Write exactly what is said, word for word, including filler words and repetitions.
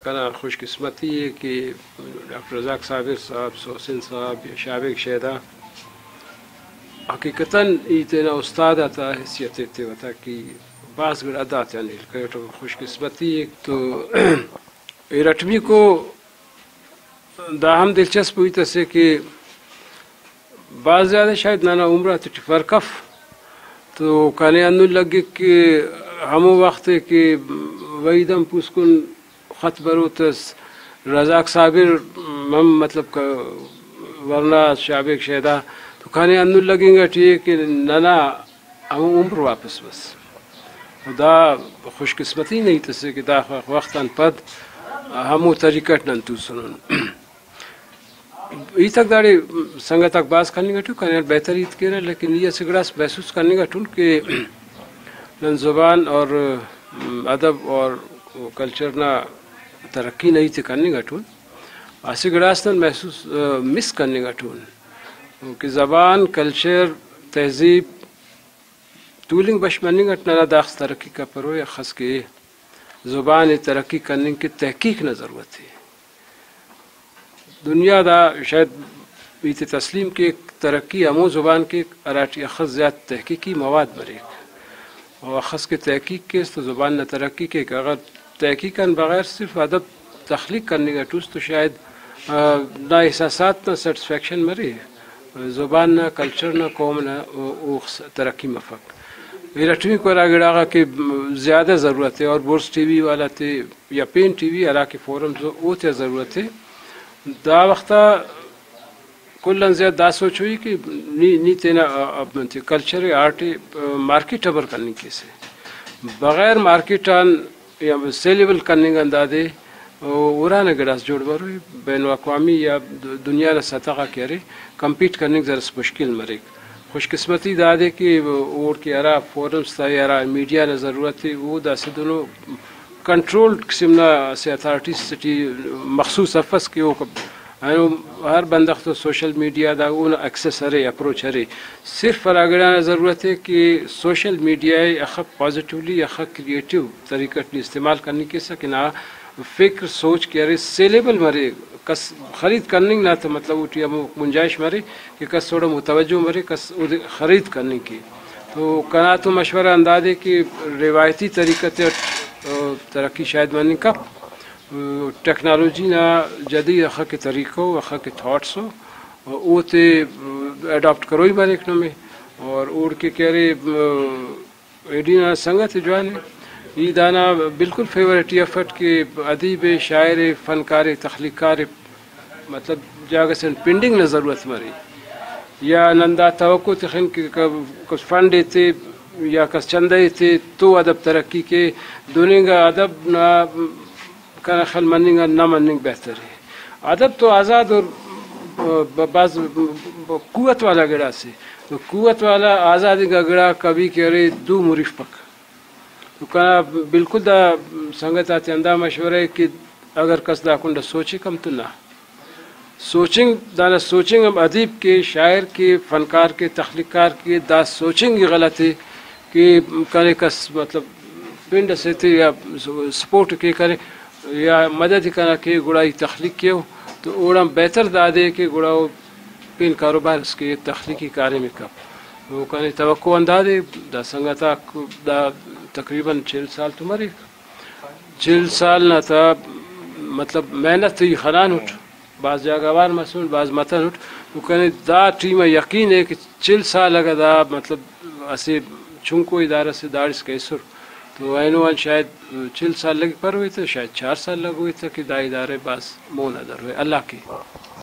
کنا خوش قسمتی ء کہ ڈاکٹر رزاق صابر صاحب، سوسن صاحب یا شاہ بیگ شیدا حقیقتاً ای تینا استاد آتا حیثیت ء ایتیوہ تا کہ بھاز گڑا داتیان ہیل کریٹو۔ خوش قسمتی ء۔ تو ارٹمیکو دا ہم دلچسپ ہیت اسے کہ بھاز زیادہ شاید ننا عمر آتیٹی فرق اف۔ تو کنے ہندن لگک کہ ہمو وخت ء کہ وحید ہم پوسکن خط بروتس، رزاق صابر ہم مطلب ورنا شاہ بیگ شیدا، تو کنے ہندن لگنگ اٹی ء کہ ننا ہمو عمر واپس مس۔ و دا خوش قسمتی نا ہیت اسے کہ دا وخت آن پد ہمو طریقہ اٹ نن توسنن۔ ہیت آک داڑے سنگت آک بھاز کننگ اٹو، کنے آن بہتر ہیت کیرہ، لیکن ای اسہ گڑاس محسوس کننگ اٹون کہ نن زبان اور ادب اور کلچر نا ترقی نا ہیت ء کننگ اٹون، اسہ گڑاس نن محسوس، آ، مس کننگ اٹون کہ زبان، کلچر، تہذیب تولنگ بش مننگ اٹ ننا داخس ترقی کپرو، اخس کہ زبان ء ترقی کننگ کہ تحقیق نا ضرورت ء۔ دنیا دا شاید ہیت ء تسلیم کیک، ترقی ہمو زبان کیک ہراٹی اخس زیات تحقیقی مواد مریک، و اخس کہ تحقیق کیس تو زبان نا ترقی کیک۔ اگر تحقیق آن بغیر صرف ادب تخلیق کننگ اٹ اس تو شاید، آ، نا احساسات نا سیٹسفیکشن مرے، زبان نا، کلچر نا، قوم نا او، اوخس ترقی مفک۔ ارٹمیکو ہرا گڑاغا کہ زیادہ ضرورت ء اور بڑز ٹی وی والا تے یا پین ٹی وی ہرا کہ فورمز ء اوتیا ضرورت ء۔ دا وخت آ کل آن زیات دا سوچوئی کہ نی، نی تینا، آ، آ، انتے کلچر ء، آرٹ ء، آ، مارکیٹ امر کننگ کیسے۔ بغیر مارکیٹ آن یا سیلیبل کننگ آن دادے او ارانا گڑاس جوڑ بروئی۔ بین الاقوامی یا د-، دنیا نا سطح غا کہ ارے، کمپیٹ کننگ زرس مشکل مریک۔ خوش قسمتی دادے کہ اوڑکہ ہرا فورمز تا یا ہرا میڈیا نا ضرورت ء، او داسہ دنو کنٹرولڈ قسم نا اسہ اتھارٹیز ٹی مخصوص افس کہ اوکا اینو ہر بندغ تو سوشل میڈیا دا اونا ایکسس ارے، اپروچ ارے۔ صرف ہرا گڑا نا ضرورت ء کہ سوشل میڈیا ء اخہ پازیٹیولی، اخہ کریئیٹیو طریقہ ٹی استعمال کننگ کیسہ کہ نا فکر سوچ کہ ارے سیلیبل مرے، کس خرید کننگ نا تہ مطلب اوٹی ہمو گنجائش مرے کہ کس اوڑان متوجہ مرے، کس اودے خرید کننگ کے۔ تو کنا تو مشورہ ہندادے کہ روایتی طریقہ تیٹ، آ، ترقی شاید مننگ کپ۔ ٹیکنالوجی نا جدید اخہ کہ طریقہ ء، اخہ کہ تھاٹس ء، اوتے اڈاپٹ کروئی مریک نمے۔ اور اوڑکہ کہ ارے، ایڈی نا سنگت جوان ء، ای دانا بالکل فیور ٹی افٹ کہ ادیب ء، شاعر ء، فنکار ء، تخلیق کار ء، مطلب جاگہ سے آن پنڈنگ نا ضرورت مرے، یا نن دا توقع تخن کہ ک-، کس فنڈ ایتے یا کس چندہ ایتے تو ادب ترقی کے۔ دن انگا ادب نا کنا خیال مننگ آن نہ مننگ بہتر ء۔ ادب تو آزاد اور ب-، بھاز قوت والا گڑاسے۔ تو قوت والا آزاد انگا گڑا کبھی کہ ارے دو مریفپک۔ تو کنا بالکل دا سنگت آتے ہندا مشورہ ء کہ اگر کس دا کنڈ سوچے کم تو نہ سوچنگ، دانا سوچنگ ہم ادیب کے، شاعر کے، فنکار کے، تخلیق کار کے دا سوچنگ ہی غلط ء کہ کنے کس مطلب پنڈ اسے تے یا سپورٹ کے کنے یا مدد کنا کے گڑا ای تخلیق کیو تو اوڑان بہتر دادے کہ گڑا او پین کاروبار اس کے تخلیقی کاریم ء کپ۔ و کنے توقع ہندادے، دا سنگت آک دا تقریباً چل سال تو مریک۔ چل سال نا تا مطلب محنت ای خنانٹ، بھاز جاگہ وار مسنٹ، بھاز متنٹ۔ و کنے دا ٹیم آ یقین ء کہ چل سال اگہ دا مطلب اسہ چنکو ادارہ سے داڑسکہ ایسر تو اینو آن شاید چل سال لگپروئے تہ شاید چار سال لگوئے تہ کہ دا ادارہ بھاز مون آ دروئے۔ اللہ کے۔